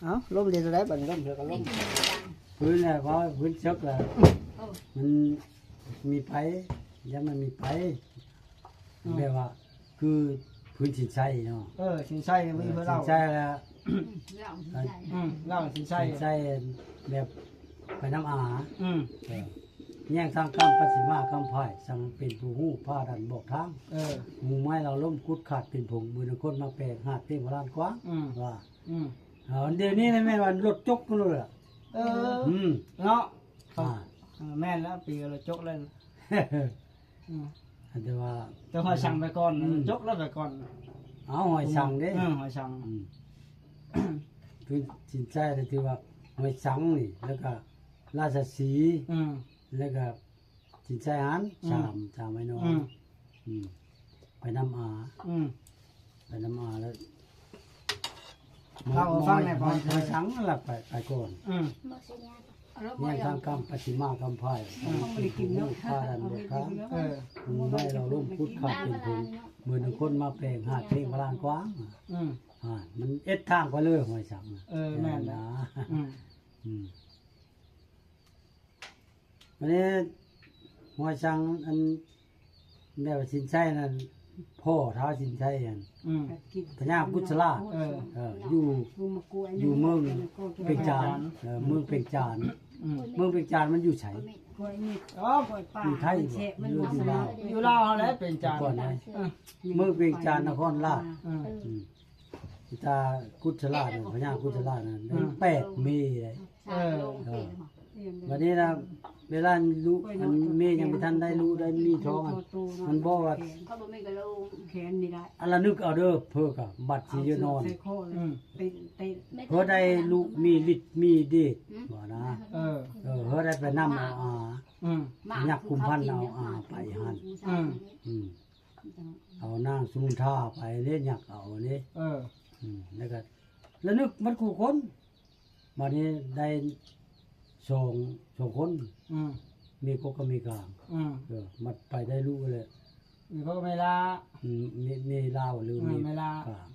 ເອົ້າ ລົມເຮັດແນວໃດບັດນີ້ ລົມແລ້ວກໍລົມ. ພື້ນແຫຼະ ເພາະພື້ນເສິກແລ້ວ ມັນມີໄຟ ຢ້ານມັນມີໄຟ ອືມ ແບບວ່າຄືພື້ນສິນໄຊເນາະ. ເອີ ສິນໄຊນີ້ມີເພິ່ນເລົ່າ ສິນໄຊແລ້ວ ອືມ ເລົ່າສິນໄຊ ສິນໄຊແບບໄປນຳອາ ອືມ ເອີ ແຍກທາງຂ້າມປັດຊິມາຂ້າມພາຍ ສັງເປັນຜູ້ຮູ້ພາດັນບອກທາງ ເອີ ໝູ່ໄມ້ເຫຼົ່າລົ້ມຂຸດຂາດເປັນຜົງ ມື້ໜຶ່ງຄົນມາແປງ ຫາດເພງພະລານກວ້າງ ອືມ ວ່າ ອືມ ເອົາ ດຽວນີ້ນະແມ່ນວ່າລົດຈົກພຸ້ນລະ ເອີ ອືມ ເນາະ ອ່າ ເອີ ແມ່ນແລ້ວ ປີລະຈົກແລ້ວ ອືມ ອັນແຕ່ວ່າ ແຕ່ຫອຍສັງໄປກ່ອນ ອືມ ຈົກແລ້ວໄປກ່ອນ ເອົາ ຫອຍສັງເດ້ ເອີ ຫອຍສັງ ອືມ ຄືສິນໄຊນະ ຖືວ່າຫອຍສັງນີ້ ແລ້ວກະລາຊະສີ ອືມ ແລ້ວກະ ສິນໄຊຫັ້ນ ອືມ ສາມ ສາມໄອ້ນ້ອງ ອືມ ອືມ ໄປນຳອາ ອືມ ໄປນຳອາແລ້ວ ເລົ່າໃຫ້ຟັງແດ່ ພໍ ພໍສັງລະໄປ ໄປກ່ອນ ອືມ ແຍກທາງຂ້າມປັດຊິມາຂ້າມພາຍ ອືມ ພາດັນບອກທາງ ເອີ ໝູ່ໄມ້ເຫຼົ່າລົ້ມຂຸດຂາດເປັນຜົງ ມື້ໜຶ່ງຄົນມາແປງ ຫາດເພງພະລານກວ້າງ ອືມ ອ່າ ມັນເອັດທາງໄປເລີຍ ຫອຍສັງ ເອີ ແມ່ນນະ ອືມ ອືມ ອັນນີ້ຫອຍສັງ ອັນແບບວ່າສິນໄຊນັ້ນ ພໍ່ທ້າວສິນໄຊຫັ້ນ ອືມ ພະຍາກຸດສະລາດ ເອີ ເອີ ຢູ່ ຢູ່ເມືອງເປັງຈານ ເອີ ເມືອງເປັງຈານ ອືມ ເມືອງເປັງຈານມັນຢູ່ໃສ? ອໍ ຢູ່ໄທບໍ່ ຫຼືຢູ່ລາວ? ຢູ່ລາວຫັ້ນແຫຼະ ເປັງຈານ ກ່ອນນະ ເອີ ເມືອງເປັງຈານ ນະຄອນລາດ ອືມ ອືມ ຕາກຸດສະລາດ ພະຍາກຸດສະລາດນັ້ນ ອືມ ແປດເມໄດ໋ ເອີ ເອີ ບັດນີ້ນະ ເວລາລູກ ອັນເມຍັງບໍ່ທັນໄດ້ລູກໄດ້ມີທ້ອງ ມັນບອກວ່າ ອັນລະນຶກເອົາເດີ ເພິກະບັດຊິຢູ່ນອນ ອືມ ເພິ່ນໄດ້ລູກມີລິດມີເດດ ອືມ ວ່ານະ ເອີ ເອີ ເພິ່ນໄດ້ໄປນຳເອົາອາ ອືມ ຍັກກຸມພັນເອົາອາໄປຫັ້ນ ອືມ ອືມ ເອົານາງສຸມົນທາໄປເດ້ ຍັກເອົາເດ້ ເອີ ອືມ ແລ້ວກໍລະນຶກໝົດຄູ່ຄົນ ບັດນີ້ໄດ້ສອງ ສອງຄົນ ອືມ ເມກົກກັບເມກາງ ອືມ ເອີ ມັດໄປໄດ້ລູກແລ້ວ ເມກົກເມລາ ອືມ ເມ ເມລາວ ຫຼື ເອີ ເມ ເມລາ ກາງ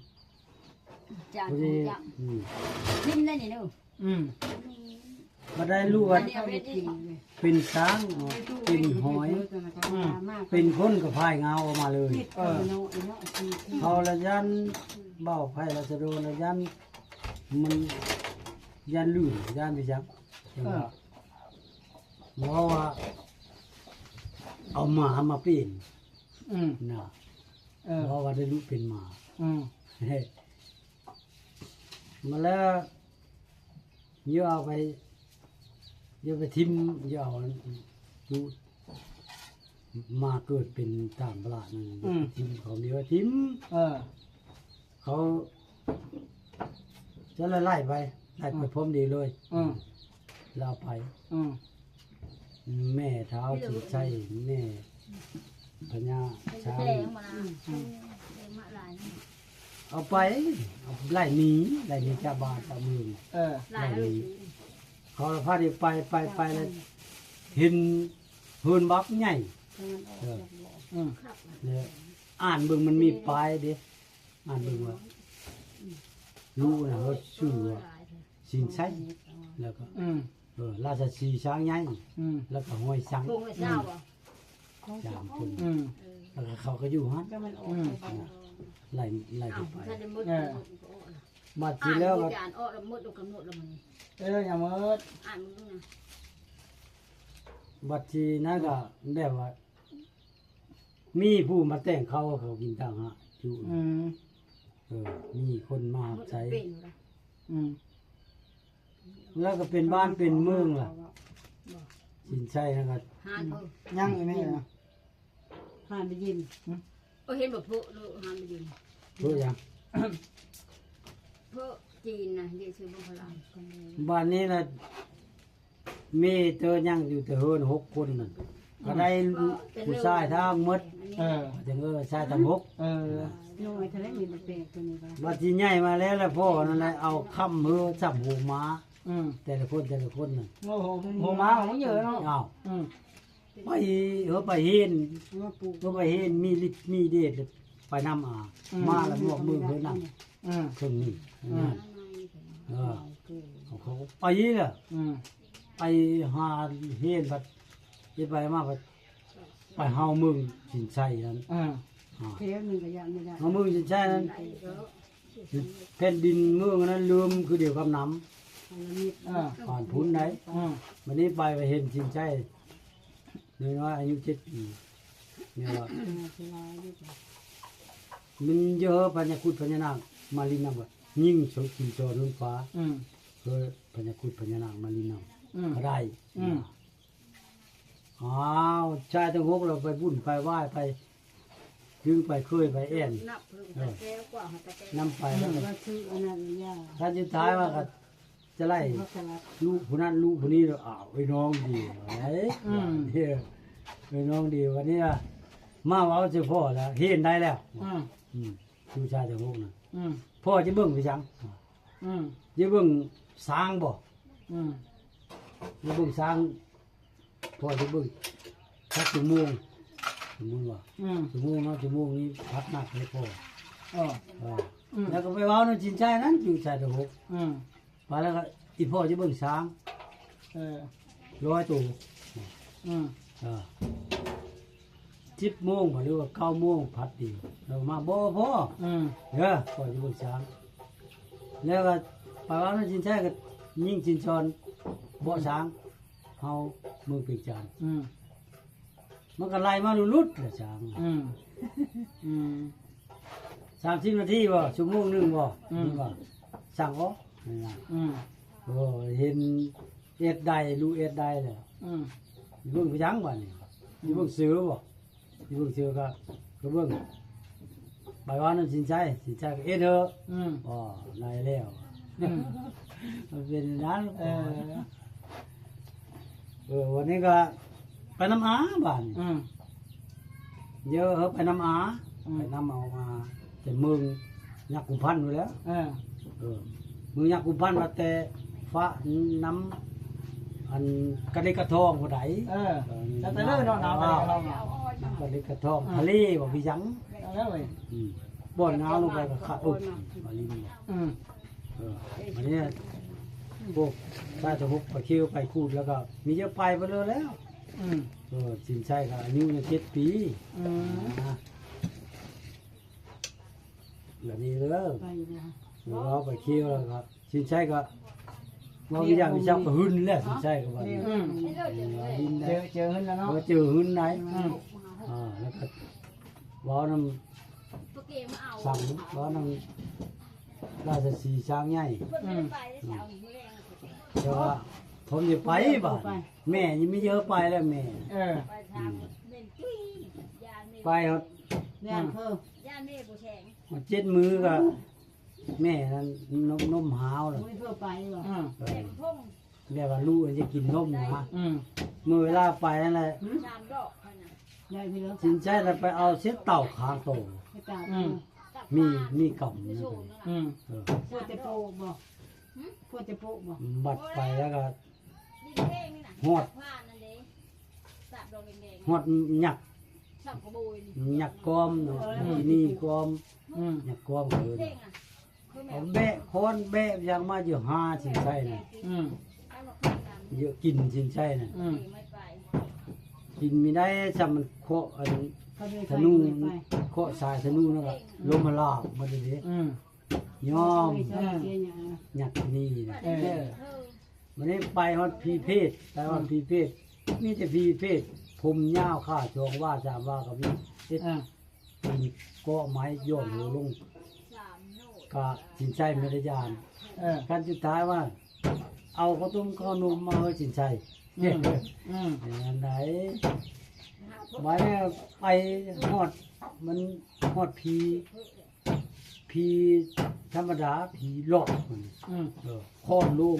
ຈານ ຜູ້ນີ້ ອືມ ພິມໄດ້ນີ້ເດີ ອືມ ມາໄດ້ຮູ້ວ່າເປັນຊ້າງ ເປັນຫອຍ ອືມ ເປັນຄົນກໍພາຍງາວອອກມາເລີຍ ເອີ ເຮົາລະຢ້ານ ບ່າວໄພລະສະໂດນລະຢ້ານ ມັນຢ້ານລືມ ຢ້ານອີ່ຫຍັງ ເອີ ເພາະວ່າເອົາໝາມາເປັນ ອືມ ນະ ເອີ ເພາະວ່າໄດ້ລູກເປັນໝາ ອືມ ມາແລ້ວ ຢ່າເອົາໄປ ຢ່າໄປຖິ້ມ ຢ່າເອົາ ຢູ່ ມາເກີດເປັນຕ່າງປະເທດນັ້ນ ອືມ ຖິ້ມຂອງດີໄວ້ ຖິ້ມ ເອີ ເຂົາຈະໄລ່ໄປ ໄລ່ໄປ ອືມ ພ້ອມດີເລີຍ ອືມ ແລ້ວເອົາໄປ ອືມ ແມ່ທ້າວສິນໄຊ ແມ່ພະຍາຊ້າງ ອືມ ເອົາໄປ ເອົາໄລ່ໜີ ໄລ່ໜີຈາກບ້ານຈາກເມືອງ ເອີ ໄລ່ໜີ ເຂົາລະພາໄດ້ໄປ ໄປ ໄປແລ້ວ ເຫັນເຮືອນບັກໃຫຍ່ ເອີ ອືມ ແລ້ວອ່ານເບິ່ງມັນມີປ້າຍເດ້ ອ່ານເບິ່ງວ່າ ລູກນະ ເຮົາຊື່ວ່າສິນໄຊ ແລ້ວກໍ ອືມ ເອີ ລາຊະສີຊ້າງໃຫຍ່ ອືມ ແລ້ວກໍຫ້ອຍສັງ ສາມຄົນ ອືມ ແລ້ວກໍເຂົາກໍຢູ່ຫັ້ນ ອືມ ໄລ່ ໄລ່ໄປ ເອີ ບາດທີແລ້ວກໍ ເອີ ຍັງໝົດ ບາດທີນັ້ນກໍແບບວ່າ ມີຜູ້ມາແຕ່ງເຂົ້າເຂົາກິນຕ່າງຫາກຢູ່ ອືມ ເອີ ມີຄົນມາຮັບໃຊ້ ອືມ ແລ້ວກໍເປັນບ້ານເປັນເມືອງລະ ສິນໄຊຫັ້ນກໍ ຍັງຢູ່ນີ້ນະ ຫານໄປຍິນ ໂອ້ ເຫັນບໍ່ ໂພະ ຫານໄປຍິນ ໂພະຫຍັງ ໂພະຈີນນະ ເດຊະບັງຄະລາ ບ້ານນີ້ນະ ມີແຕ່ຍັງຢູ່ແຕ່ເຮືອນຫົກຄົນນັ້ນ ອືມ ກໍໄດ້ຜູ້ຊາຍທັງໝົດ ເອີ ຈັ່ງເອີ້ນຊາຍທັງຫົກ ເອີ ນ້ອຍເທົ່າໃດມີແຕ່ແປດຕົວນີ້ວ່າ ບັດຊິໃຫຍ່ມາແລ້ວ ແລ້ວພໍ່ນັ້ນແຫຼະເອົາຄ້ຳເຮືອຊ້ຳໂຮມາ ອືມ ແຕ່ລະຄົນ ແຕ່ລະຄົນນັ້ນ ໂອ້ໂຫ ໂຮມາຂອງເຢີເນາະ ອ້າວ ອືມ ໄປ ເອີ ໄປເຫັນ ເອີ ໄປເຫັນມີລິດມີເດດ ໄປນຳອາ ອືມ ມາແລ້ວມອບມືເພິ່ນນັ້ນ ອືມ ເຊິ່ງນີ້ ອືມ ເອີ ໄປລະ ອືມ ໄປຫາເຮນ ບັດເຮັດໄປມາ ບັດໄປເຮົາເມືອງສິນໄຊນັ້ນ ເອີ ອາ ແຖວໜຶ່ງກໍຢ້ານບໍ່ໄດ້ ເຮົາເມືອງສິນໄຊນັ້ນ ແຜ່ນດິນເມືອງອັນນັ້ນເລີ່ມຄືດຽວກັບນ້ຳ ເອີ ຜ່ານພຸ້ນໃດ ອືມ ບັດນີ້ໄປ ໄປເຫັນສິນໄຊ ນ້ອຍໆ ອາຍຸເຈັດປີ ແມ່ນວ່າ ມັນເຢີພະຍາຄຸດພະຍານາກມາຫຼິ້ນນຳ ຍິງໂສກິນໂສໜູນຟ້າ ອືມ ເອີ ພະຍາຄຸດພະຍານາກມາຫຼິ້ນນຳ ອືມ ກໍໄດ້ ອືມ ອ້າວ ຊາຍທັງຫົກລະໄປບຸນໄປຫວ້າຍ ໄປດຶງໄປເຄີຍໄປແອ່ນ ນັບເພິ່ນ ເອີ ຕະແກ້ວກວ່າ ຕະແກ້ວ ນຳໄປ ອືມ ລະກໍ ວ່າຊື່ອັນນັ້ນຢ່າ ຄັນສຸດທ້າຍວ່າກໍ ຈະໄລ່ລູກຜູ້ນັ້ນລູກຜູ້ນີ້ ອ້າວ ເອີຍນ້ອງດີ ອືມ ເອີ ເອີຍນ້ອງດີ ວັນນີ້ວ່າມາເວົ້າໃສ່ພໍ່ແລ້ວ ເຫັນໄດ້ແລ້ວ ອືມ ອືມ ຢູ່ຊາຍທັງຫົກນະ ອືມ ພໍ່ຈະເບິ່ງໄປຫຍັງ ອືມ ຈະເບິ່ງຊ້າງບໍ່ ອືມ ຈະເບິ່ງຊ້າງ ພໍ່ຈະເບິ່ງຈັກຊົ່ວໂມງ ສົມມຸດວ່າ ອືມ ຊົ່ວໂມງເນາະ ຊົ່ວໂມງນີ້ພັກໜັກໃຫ້ພໍ່ ເອີ ເອີ ອືມ ແລ້ວກໍໄປເວົ້ານຳຈິນໃຈນັ້ນ ຢູ່ຊາຍທັງຫົກ ອືມ ໄປແລ້ວກໍອີ່ພໍ່ຈະເບິ່ງຊ້າງ ເອີ ຮ້ອຍໂຕ ອືມ ເອີ ສິບໂມງບໍ ຫຼືວ່າເກົ້າໂມງພັດດີ ແລ້ວມາ ບໍ່ພໍ່ ອືມ ເດີ ພໍ່ຈະເບິ່ງຊ້າງ ແລ້ວກໍໄປເວົ້ານຳຈິນໃຈ ກໍຍິງຈິນຊອນເບາະຊ້າງ ເຮົາເມືອງເປັງຈານ ອືມ ມັນກໍໄລ່ມາຫຼຸດໆແຫຼະຊ້າງ ອືມ ອືມ ສາມສິບນາທີບໍ ຊົ່ວໂມງໜຶ່ງບໍ ອືມ ນີ້ບໍ ສ້າງອອກ ອືມ ໂອ້ ເຫັນເອັດໄດ້ ລູກເອັດໄດ້ແລ້ວ ອືມ ເບິ່ງໄປຫຍັງບາດນີ້ ອືມ ເບິ່ງເສືອບໍ ຢູ່ເບິ່ງຊື່ກໍ ກໍເບິ່ງ ໄປເວົ້ານຳສິນໄຊ ສິນໄຊກໍເອັດເຮີ ອືມ ອໍ ໄດ້ແລ້ວ ອືມ ມັນເປັນນັ້ນ ເອີ ເອີ ວັນນີ້ກໍໄປນຳອາບາດນີ້ ອືມ ເດີ ເຮົາໄປນຳອາ ອືມ ໄປນຳເອົາມາແຕ່ເມືອງ ຍັກກຸມພັນພຸ້ນແຫຼ້ວ ເອີ ເອີ ເມືອງຍັກກຸມພັນວ່າແຕ່ຟ້ານຳ ອັນກະເລັກກະທອງຜູ້ໃດ ເອີ ເອີ ແຕ່ໄປເລີຍເນາະ ນາວກະເລັກກະທອງ ກະເລັກກະທອງ ອືມ ທະເລບໍ່ມີຫຍັງ ເອົາແລ້ວເວີຍ ອືມ ບ່ອນງາມລົງໄປກໍຂາດ ໂອ້ຍ ມາລິນ ອືມ ເອີ ອັນນີ້ພວກຊາຍທະຫົກໄປເຄວໄປຂູດ ແລ້ວກໍມີແຕ່ໄປເບິດເລີຍແລ້ວ ອືມ ເອີ ສິນໄຊກໍອາຍຸຍັງເຈັດປີ ອືມ ນະ ແບບນີ້ເດີ ໄປນະ ເອີ ເວົ້າໄປຄຽວແລ້ວກໍ ສິນໄຊກໍເວົ້າອີກຢ່າງ ເຈົ້າກໍຫຶນແຫຼະ ສິນໄຊກໍວ່າ ອືມ ເອີ ຫຶນແຫຼະ ເຈີ ເຈີຫຶນແລ້ວເນາະ ເອີ ເຈີຫຶນໄດ໋ ອືມ ອ່າ ແລ້ວກໍເວົ້ານຳສັງ ເວົ້ານຳລາຊະສີຊ້າງໃຫຍ່ ອືມ ແຕ່ວ່າເພິ່ນຊິໄປບາດ ແມ່ຍັງມີເຢີໄປແລ້ວແມ່ ເອີ ອືມ ໄປຮອດ ຢ້ານເພິ່ນ ເຈັດມື້ກໍແມ່ນັ້ນນົມ ນົມຫາວແລ້ວ ບໍ່ໄດ້ເພິ່ນໄປບໍ່ ອືມ ເອີ ແບບວ່າລູກຈະກິນນົມນະ ອືມ ມື້ເວລາໄປນັ້ນແຫຼະ ສິນໄຊລະໄປເອົາເສດເຕົ່າຄາງໂຕ ອືມ ມີ ມີກຳ ອືມ ເອີ ພວກແຕ່ໂປະບໍ່ ພວກແຕ່ໂປະບໍ່ ບັດໄປແລ້ວກໍ ຮອດ ຮອດຍັກ ຍັກກອມເນາະ ອືມ ທີ່ນີ້ກອມ ອືມ ຍັກກອມເອີ້ນ ເອົາແບະຄ້ອນແບະຫຍັງມາຢູ່ຫາສິນໄຊນະ ອືມ ເຍອະກິນສິນໄຊນະ ອືມ ກິນມີໄດ້ຊ່ຳມັນເຄາະອັນທະນູ ເຄາະສາຍທະນູນັ້ນລະ ອືມ ລົມມາລາບມາເດ້ ອືມ ຍອມ ເອີ ຍັກນີ້ນະ ເອີ ມື້ນີ້ໄປຮອດຜີເພດ ໄປຮອດ ອືມ ຜີເພດ ມີແຕ່ຜີເພດ ຜົມຍາວ ຂາສອງວາສາມວາກໍມີ ເຮັດ ອ່າ ເກາະໄມ້ຍ້ອນຫົວລົງ ກະສິນໄຊບໍ່ໄດ້ຢ້ານ ເອີ ຄັນສຸດທ້າຍວ່າ ເອົາເຂົ້າຕົ້ມເຂົ້າໜົມມາໃຫ້ສິນໄຊ ອືມ ອືມ ແມ່ນອັນໃດ ບາດນີ້ໄປຮອດ ມັນຮອດຜີ ຜີທຳມະດາ ຜີຫຼອກມັນ ອືມ ເອີ ຄ້ອນລົງ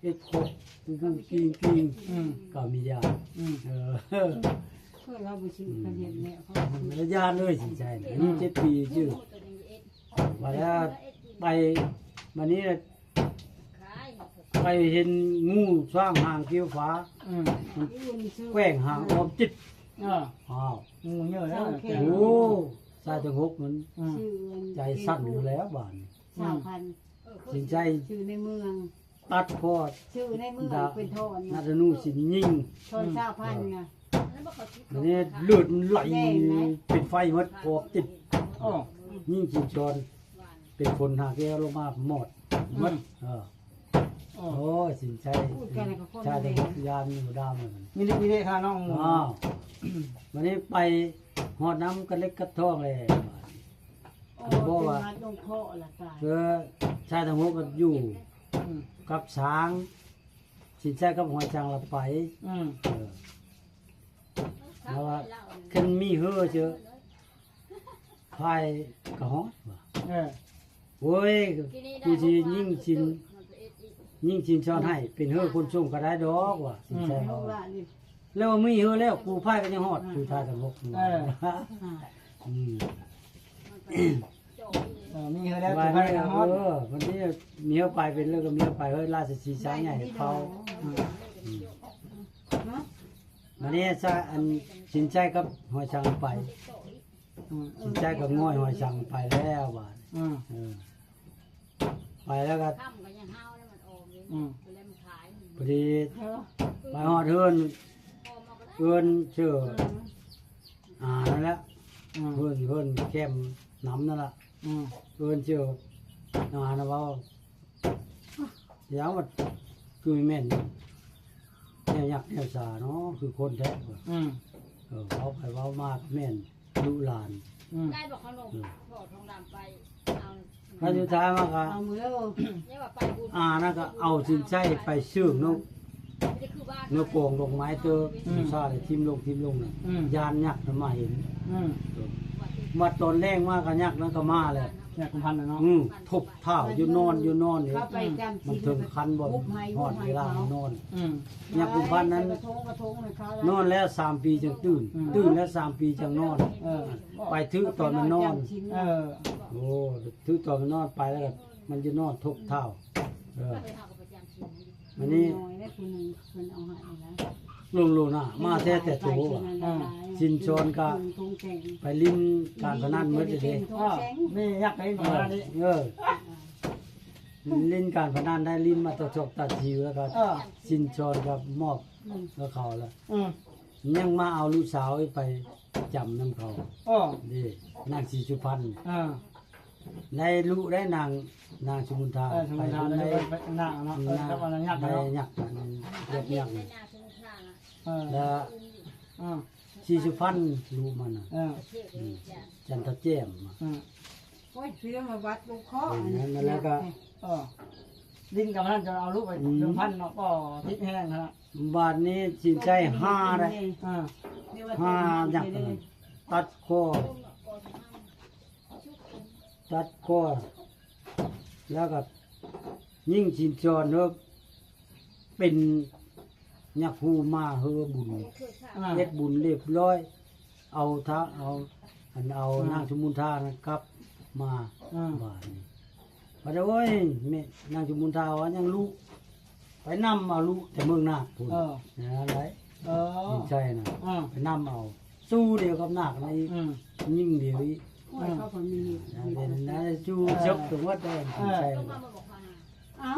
ເຮັດເຄາະກຸ້ງກິ້ງກິ້ງ ອືມ ກໍມີຢ້ານ ອືມ ເອີ ເພາະລາວບໍ່ຊື່ ອືມ ຄັນເຮັດແລ້ວ ເຮົາບໍ່ຢ້ານເລີຍ ສິນໄຊນະ ອືມ ອາຍຸເຈັດປີຊື່ ວ່າແລ້ວໄປ ບາດນີ້ ໄປເຫັນງູຊ້າງຫາງຂຽວຟ້າ ອືມ ມັນແກວ່ງຫາງອອມຈິດ ເອີ ອ້າວ ງູເຍີະແລ້ວ ໂອ້ ຊາຍທັງຫົກມັນ ອືມ ໃຈສັ່ນຢູ່ແລ້ວບາດນີ້ ຊາວພັນ ສິນໄຊ ຊື່ໃນເມືອງ ຕັດຄໍ ຊື່ໃນມືເປັນທ່ອນນະ ນາດະນູສິນຍິງ ທ່ອນຊາວພັນນະ ອັນນີ້ເລືອດມັນໄຫຼເປັນໄຟໝົດ ອອກຕິດ ອໍ ຍິງຊິນຊອນ ເປັນຝົນຫາແກ້ວລົງມາໝອດໝົດ ເອີ ໂອ້ຍ ສິນໄຊ ຊາຍທັງຫົກ ຍາມຢູ່ດາມ ມີເລກມີເລກຫານ້ອງ ອ້າວ ບັດນີ້ໄປຮອດນຳກັນເລັກກັນທອງແລ້ວ ເອີ ເປັນວັດລົງເຄາະລະຕາຍ ເອີ ຊາຍທັງຫົກກໍຢູ່ກັບສາງ ສິນໄຊກັບຫອຍສັງລະໄປ ເອີ ລາວວ່າຄັນມີເຮືອເຈີ ພາຍກໍຮອດວ່າ ເອີ ໂອ້ຍ ກູຊິຍິງຊິນ ຍິງຊິນຊອນໃຫ້ ເປັນເຮືອຂົນສົ່ງກໍໄດ້ດອກວ່າ ສິນໄຊວ່າ ແລ້ວມີເຮືອແລ້ວ ກູພາຍກໍຍັງຮອດ ກູພາຍທັງຫົກ ເອີ ອືມ ເອີ ມີເຮືອແລ້ວ ກູພາຍກໍຮອດ ເອີ ບັດນີ້ມີເຮືອໄປເປັນເລີກກໍມີເຮືອໄປ ເຮີ້ຍ ລາຊະສີສາໃຫຍ່ເຂົາ ອືມ ບັດນີ້ຊະ ອັນ ສິນໄຊກັບຫອຍສັງໄປ ອືມ ສິນໄຊກໍງ່ອຍຫອຍສັງໄປແລ້ວບາດ ອືມ ເອີ ໄປແລ້ວກໍ ອືມ ພໍດີໄປຮອດເຮືອນ ເຮືອນເຈີ ອືມ ອ່າ ນັ້ນແຫຼະ ອືມ ເຮືອນ ເຮືອນແຄມນ້ຳນັ້ນລະ ອືມ ເຮືອນເຈີ ອ່າ ນັ້ນເວົ້າ ຢ່າງວ່າຄືແມ່ນແນວຍັກແນວຊາເນາະ ຄືຄົນແທ້ ອືມ ເອີ ເວົ້າໄປເວົ້າມາກໍແມ່ນລູກຫຼານ ອືມ ໄດ້ບໍ່ຂະໜົມ ເອີ ພໍທອງດຳໄປເອົາ ແລ້ວສຸດທ້າຍມາກໍ ເອົາມື ອາ ນັ້ນກໍເອົາສິນໄຊໄປເສີມນຳ ນຳກອງດອກໄມ້ເຕີ ອືມ ບູຊາໄດ້ຖິ້ມລົງ ຖິ້ມລົງນະ ອືມ ຢ້ານຍັກມັນມາເຫັນ ອືມ ເອີ ມາຕອນແລງມາກໍຍັກນັ້ນກໍມາແລ້ວ ຍັກກຸມພັນນະເນາະ ອືມ ທົບ ທ້າວຢູ່ນອນ ຢູ່ນອນນີ້ ມັນເຖິງຄັນບໍ່ຮອດເວລາມັນນອນ ອືມ ຍັກກຸມພັນນັ້ນ ນອນແລ້ວສາມປີຈັ່ງຕື່ນ ອືມ ຕື່ນແລ້ວສາມປີຈັ່ງນອນ ເອີ ໄປຖືກຕອນມັນນອນ ເອີ ໂອ້ ຖືກຕອນມັນນອນໄປແລ້ວກໍມັນຈະນອນທົບທ້າວ ເອີ ອັນນີ້ ນ້ອຍແລ້ວຜູ້ໜຶ່ງເພິ່ນເອົາໃຫ້ແລ້ວ ລຸງ ລຸງນະ ມາແທ້ແຕ່ໂຕ ອາ ສິນຊອນກໍໄປຫຼິ້ນການພະນັນໝົດເດ້ ເປັນທອງແສງ ເອີ ນີ້ຍັກໄດ້ມານີ້ ເອີ ຫຼິ້ນການພະນັນໄດ້ ຫຼິ້ນມາແຕ່ຊອກຕາຊິວ ແລ້ວກໍ ເອີ ສິນຊອນກໍມອບ ອືມ ໃຫ້ເຂົາແລ້ວ ອືມ ຍັງມາເອົາລູກສາວໄປຈຳນຳເຂົາ ເອີ ເດ້ ນາງສີສຸພັນ ເອີ ໄດ້ລູກໄດ້ນາງ ນາງສຸມຸນທາ ເອີ ສຸມຸນທາ ໄປໄດ້ ໄດ້ນາງເນາະ ເອີ ນາງ ກັບນາງຍັກ ໄດ້ເນາະ ຍັກ ນາງຍັກ ເອີ ແລ້ວ ເອີ ສີສຸພັນລູກມັນນະ ເອີ ອືມ ຈັນທະແຈ່ມ ເອີ ໂອ້ຍ ຊິໄດ້ມາວັດລູກຄໍ ເອີ ນັ້ນແລ້ວກໍ ເອີ ຫຼິ້ນກັບນັ້ນ ຈະເອົາລູກໄປ ອືມ ສຸພັນເນາະ ກໍຕິດແຮງຫັ້ນລະ ບາດນີ້ສິນໄຊຫາໄດ້ ອ່າ ຫາຍັກ ຕັດຄໍ ຕັດຄໍ ແລ້ວກໍຍິງສິນຊອນເນາະ ເປັນຍັກຮູ້ມາເຮີບຸນ ອ່າ ເຮັດບຸນລຽບລ້ອຍ ເອົາທາ ເອົາ ອັນ ເອົາ ອ່າ ນາງສຸມຸນທານັ້ນກັບມາ ອ່າ ບາດນີ້ ບາດນີ້ ໂອ້ຍ ແມ່ນາງສຸມຸນທາວ່າຍັງລຸ ໄປນຳເອົາລຸແຕ່ເມືອງນາກພຸ້ນ ເອີ ນັ້ນໄດ ເອີ ຍິງໃສ່ນະ ອ່າ ໄປນຳເອົາ ສູ້ດຽວກັບນາກນະອີກ ອືມ ຍິງດຽວອີກ ໂອ້ຍ ເຂົາກໍມີ ອ່າ ເປັນນະ ສູ້ເສິກຕົວໝົດໄດ ເອີ ຍິງໃສ່ ເອົ້າ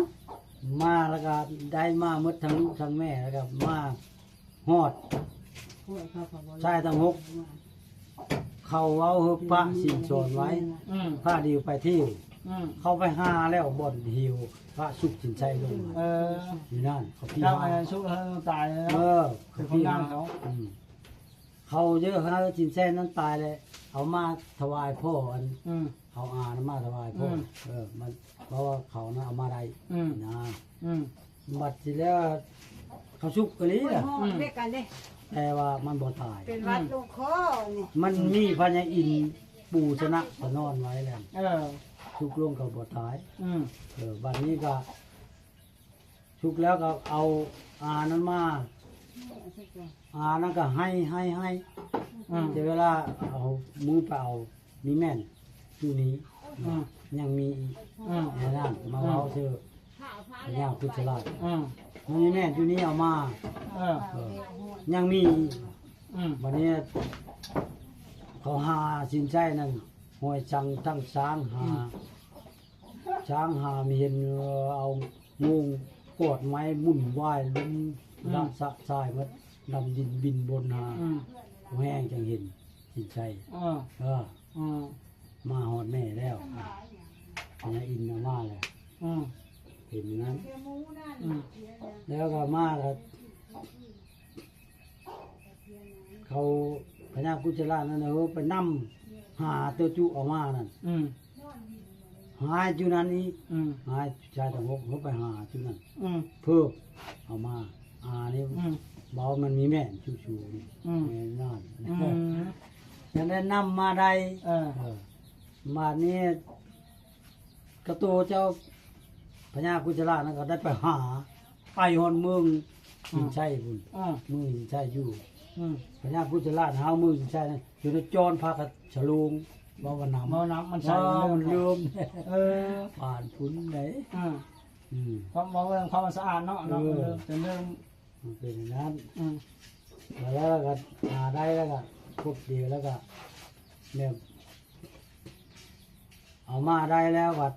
ມາແລ້ວກໍໄດ້ມາໝົດທັງລູກທັງແມ່ ແລ້ວກໍມາ ຮອດ ຊາຍທັງຫົກ ເຂົາເວົ້າໃຫ້ພະສິນສອນໄວ້ ອືມ ພະດີວໄປທ່ຽວ ອືມ ເຂົາໄປຫາແລ້ວບ່ອນຫິວ ພະສຸກສິນໄຊລົງ ເອີ ຢູ່ນັ້ນ ເຂົາພີ້ຫາ ສຸກເຂົາຕາຍແລ້ວ ເອີ ເຂົາພີ້ຫາ ອືມ ເຂົາເຢີຫາສິນໄຊນັ້ນຕາຍແລ້ວ ເອົາມາຖວາຍພໍ່ ອັນ ອືມ ເອົາອານະມາຖວາຍພໍ່ ອືມ ເອີ ມັນ ເພາະວ່າເຂົານະເອົາມາໄດ້ ອືມ ນະ ອືມ ບັດຊິແລ້ວ ເຂົາສຸກອີ່ຫຼີນະ ໂອ້ຍ ຮອດ ອືມ ເວກກັນເດ້ ແຕ່ວ່າມັນບໍ່ຕາຍ ເປັນຫວັດ ອືມ ລົງຄໍນີ້ ມັນມີພະຍາອິນປູຊະນະສະໜອນໄວ້ແລ້ວ ເອີ ສຸກລົງກໍບໍ່ຕາຍ ອືມ ເອີ ບັດນີ້ກໍ ສຸກແລ້ວກໍເອົາອານັ້ນມາ ອານັ້ນກໍໄຫ້ ໄຫ້ ໄຫ້ ອືມ ແຕ່ເວລາເອົາມືໄປເອົາ ມີແມ່ນຢູ່ນີ້ ອືມ ຍັງມີອີກ ອືມ ແນວນັ້ນ ມາເວົ້າ ອືມ ຊື່ພະຍາຄຸດສະລາດ ອືມ ມັນມີແມ່ນຢູ່ນີ້ເອົາມາ ເອີ ເອີ ຍັງມີອີກ ອືມ ບັດນີ້ເຂົາຫາສິນໄຊນັ້ນ ຫ້ອຍສັງຕັ້ງຊ້າງຫາ ອືມ ຊ້າງຫາມີເຫັນ ເອົາງູ ອດໄມ້ວຸ່ນວາຍ ລຸມ ອືມ ລະຊະຊາຍໝົດ ດຳດິນບິນບົນຫາ ອືມ ແຮງຈັ່ງເຫັນ ຊິນໄຊ ເອີ ເອີ ອືມ ມາຮອດແມ່ແລ້ວ ພະຍາອິນນະມາແລ້ວ ອືມ ເຫັນນັ້ນ ອືມ ແລ້ວກໍມາກໍ ເຂົາພະຍາກຸດຈະລະນັ້ນ ເອີ ໄປນຳຫາຕົວຈຸເອົາມານັ້ນ ອືມ ຫາຈຸນັ້ນອີກ ອືມ ຫາຊາຍທັງຫົກ ເຮົາໄປຫາຈຸນັ້ນ ອືມ ເພີ່ມເອົາມາ ອານີ້ ອືມ ເວົ້າມັນມີແມ່ນຈຸສູງ ອືມ ແມ່ນນັ້ນ ອືມ ຈັ່ງໄດ້ນຳມາໄດ້ ເອີ ເອີ ບາດນີ້ ກະໂຕເຈົ້າພະຍາກຸດຈະລະນັ້ນກໍໄດ້ໄປຫາ ໄປຮອດເມືອງ ອືມ ສິນໄຊພຸ້ນ ອືມ ເມືອງສິນໄຊຢູ່ ອືມ ພະຍາກຸດຈະລະເຮົາເມືອງສິນໄຊນັ້ນ ຢູ່ໃນຈອນພາກະສະໂລງ ເວົ້າວ່ານຳ ເວົ້ານຳ ມັນໃສ ເອີ ມັນເລີ່ມ ເອີ ປານພຸ້ນໃດ ອືມ ອືມ ຄວາມ ເວົ້າເລື່ອງຄວາມສະອາດເນາະ ເນາະ ເອີ ເລີ່ມ ເປັນເລື່ອງ ມັນເປັນຢ່າງນັ້ນ ອືມ ແລ້ວກໍຫາໄດ້ ແລ້ວກໍພົບດີ ແລ້ວກໍແບບ ເອົາມາໄດ້ແລ້ວບັດ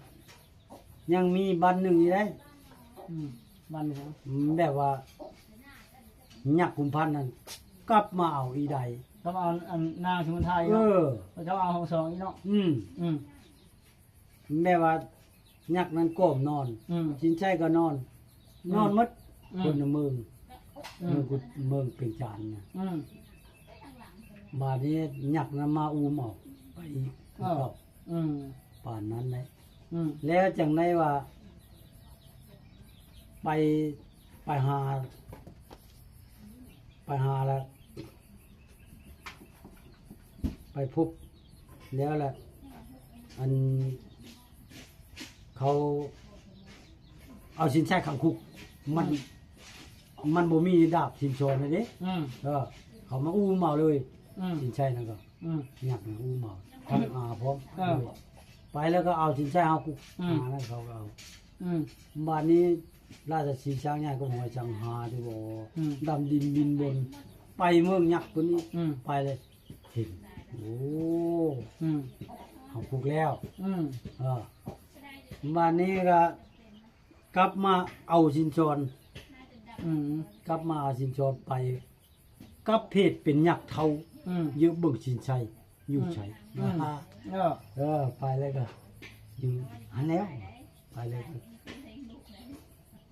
ຍັງມີບັນໜຶ່ງອີກເດ້ ອືມ ບັນຫຍັງ? ແບບວ່າ ຍັກຂຸມພັນນັ້ນ ກັບມາເອົາອີກໄດ້ ກັບມາເອົາອັນນາງສຸມນທາອີກ ເອີ ເນາະ ເຂົາເຈົ້າເອົາຫ້ອງສອງອີກເນາະ ອືມ ອືມ ແບບວ່າ ຍັກນັ້ນກ້ອມນອນ ອືມ ສິນໄຊກໍນອນ ອືມ ນອນໝົດ ອືມ ຄົນໃນເມືອງ ອືມ ເມືອງກຸ ເມືອງເປັງຈານນະ ອືມ ບາດນີ້ຍັກນັ້ນມາອູ້ມເອົາໄປອີກ ເອີ ຄືເກົ່າ ອືມ ປານນັ້ນແຫຼະ ອືມ ແລ້ວຈັ່ງໄດ້ວ່າ ໄປ ໄປຫາ ໄປຫາແລ້ວ ໄປພົບແລ້ວແຫຼະ ອັນ ເຂົາເອົາສິນໄຊຂັງຄຸກ ມັນ ອືມ ມັນບໍ່ມີດາບສິນສອນເດ້ ອືມ ເອີ ເຂົາມາອູ້ມເອົາເລີຍ ອືມ ສິນໄຊນັ້ນກໍ ອືມ ຍັກນະອູ້ມເອົາ ຂອງອາພ້ອມ ເອີ ໄປແລ້ວກໍເອົາສິນໄຊເຮົາຄຸກ ອືມ ອານັ້ນເຂົາກໍເອົາ ອືມ ບາດນີ້ ລາຊະສີຊ້າງໃຫຍ່ກັບຫອຍສັງຫາທີ່ບໍ່ ອືມ ດຳດິນບິນບົນ ໄປເມືອງຍັກພຸ້ນອີກ ອືມ ໄປເລີຍ ເຫັນ ໂອ້ ອືມ ເຮົາຜູກແລ້ວ ອືມ ເອີ ບາດນີ້ກໍກັບມາເອົາສິນສອນ ອືມ ກັບມາເອົາສິນສອນໄປ ກັບເພດເປັນຍັກເທົ້າ ອືມ ຢູ່ເບິ່ງສິນໄຊ ຢູ່ໃສ ອືມ ອືມ ເອີ ເອີ ໄປແລ້ວກໍຢູ່ຫັ້ນແລ້ວ ໄປແລ້ວກໍ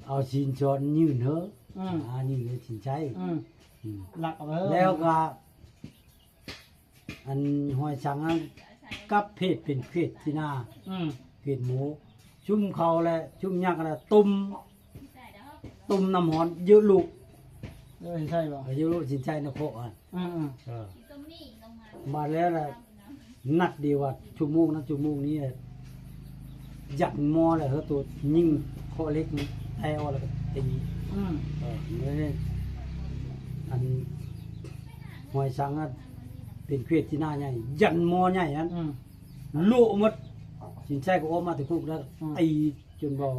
ເອົາສິນສອນຍື່ນເຮີ ອືມ ອາ ຍື່ນເຮີສິນໄຊ ອືມ ອືມ ລັກເອົາເຮີ ແລ້ວກໍ ອັນຫອຍສັງນັ້ນ ກັບເພດເປັນເພດທີ່ໜ້າ ອືມ ເພດໝູ ຊຸມເຂົາແລະ ຊຸມຍັກນະ ຕົ້ມ ຕົ້ມນ້ຳຮ້ອນເຍາະລູກ ເອີ ສິນໄຊບໍ່ ເອີ ເຍາະລູກສິນໄຊນະເພາະ ອືມໆ ເອີ ບາດແລ້ວລະ ນັດດີວ່າຊົ່ວໂມງນັ້ນຊົ່ວໂມງນີ້ ຍັກໝໍ້ແລ້ວເຮີໂຕຍິງເຄາະເຫຼັກແຕະອອກແລ້ວກໍຕີ ອືມ ເອີ ອັນຫອຍສັງນັ້ນເປັນເຂດທີ່ໜ້າໃຫຍ່ ຢັນໝໍ້ໃຫຍ່ນັ້ນ ອືມ ໂລະໝົດ ສິນໄຊກໍອອກມາແຕ່ຄຸກແລ້ວ ອືມ ຕີຈົນບໍ່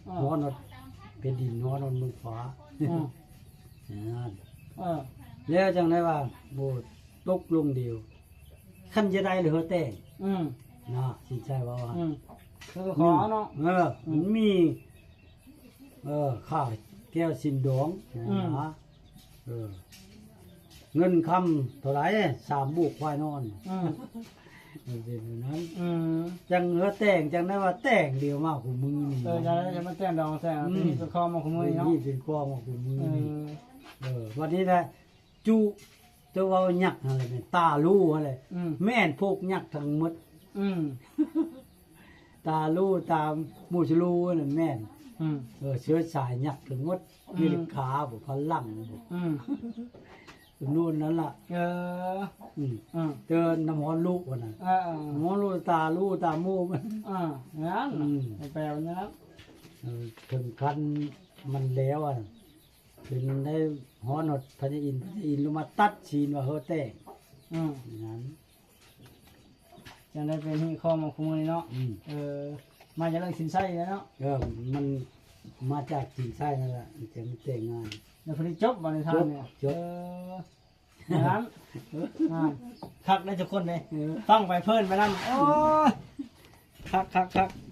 ອືມ ຮ້ອນ ແຜ່ນດິນຮ້ອນ ເມືອງຟ້າ ອືມ ນັ້ນ ເອີ ແລ້ວຈັ່ງໄດ້ວ່າ ໂອ້ ຕົກລົງດຽວ ຄັນຈະໄດ້ເລີຍເຮີແຕ່ງ ອືມ ນະ ສິນໄຊວ່າ ອືມ ຄືຂໍເນາະ ເອີ ອືມ ມັນມີ ເອີ ຄ່າແກ້ວສິນດອງ ອືມ ນະ ເອີ ເງິນຄຳເທົ່າໃດ ສາມບວກຄວາຍນອນ ອືມ ມັນເປັນແນວນັ້ນ ອືມ ຈັ່ງເຮີແຕ່ງ ຈັ່ງໄດ້ວ່າແຕ່ງດຽວມາຄູ່ມື້ນີ້ ເອີ ຈັ່ງໄດ້ມາແຕ່ງດອງແຕ່ງ ອືມ ເປັນຮີດເປັນຄອງມາຄູ່ມື້ນີ້ເນາະ ເປັນຮີດເປັນຄອງມາຄູ່ມື້ນີ້ ເອີ ເອີ ບັດນີ້ແຫຼະ ຈຸ ເຈົ້າເວົ້າຍັກຫັ້ນແຫຼະ ແມ່ນຕາລູຫັ້ນແຫຼະ ອືມ ແມ່ນພວກຍັກທັງໝົດ ອືມ ຕາລູ ຕາມູຊະລູຫັ້ນແມ່ນ ອືມ ເອີ ເຊື້ອສາຍຍັກທັງໝົດ ອືມ ອາເມລິກາບໍ ຝຣັ່ງບໍ ອືມ ຈຳນວນນັ້ນລະ ເອີ ອືມ ອືມ ເຕີນນ້ຳຮ້ອນລູກຫັ້ນນະ ເອີໆ ນ້ຳຮ້ອນລູກ ຕາລູ ຕາມູມັນ ເອີ ນັ້ນ ອືມ ແປວ່ານັ້ນ ເອີ ເຖິງຂັ້ນມັນແລ້ວອະ ເປັນໄດ້ຮອດ ຮອດພະຍາອິນ ພະຍາອິນລົງມາຕັດສິນວ່າເຮີແຕ່ງ ອືມ ນັ້ນ ຈັ່ງໄດ້ເປັນຮີດຄອງມາຄູ່ມື້ນີ້ເນາະ ອືມ ເອີ ມາຈາກເລື່ອງສິນໄຊແຫຼະເນາະ ເອີ ມັນມາຈາກສິນໄຊນັ້ນແຫຼະ ຈັ່ງແຕ່ງງານ ແລ້ວພໍດີຈົບບໍ່ນິທານນີ້ ຈົບ ເອີ ນັ້ນ ອ່າ ຄັກເດ້ທຸກຄົນເດ້ ເອີ ຟັງໄປເພີນໄປນຳ ໂອ້ຍ ຄັກໆໆ